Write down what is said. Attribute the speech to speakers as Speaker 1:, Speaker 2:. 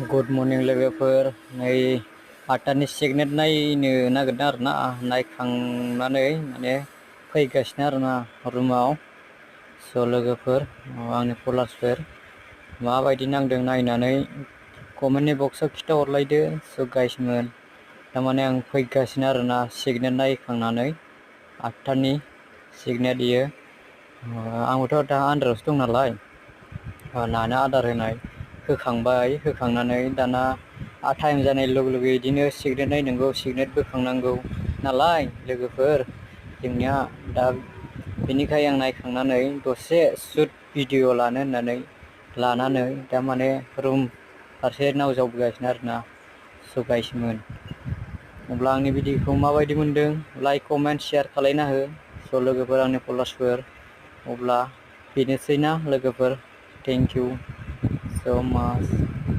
Speaker 1: good morning लोगोफोर नै 8टानि signet नायनो नागिरदों आरोना नायखांनानै माने फैगासिनो आरोना रुमाव स' लोगोफोर आंनि फलोवार्सफोर माबायदि नांदों नायनानै कमेन्टनि बक्सआव खिथाहरलायदो स' गाइसमोन थारमाने आं फैगासिनो आरोना सिगनेट नायखांनानै 8टानि सिगनेट इयो आंबोथ' दा आन्दारावसो दं नालाय नानो आदार होखांबाय होखांनानै दाना टाइम जानाय लोगो लोगो बिदिनो सिगनेट नायनांगौ सिगनेट बोखांनांगौ नालाय लोगोफोर जोंनिया दा बेनिखाय आं नायखांनानै दसे सुट भिडिअ लानो होननानै लानानै दा माने रुम फारसे नावजावबोगासिनो आरोना स' गाइसमोन अब्ला आंनि भिडिअखौ माबायदि मोनदों लाइक कमेन्ट शेयार खालायना हो स' लोगोफोर आंनि फलोवार्सफोर अब्ला बेनोसैना लोगोफोर थेंक इउ स' माच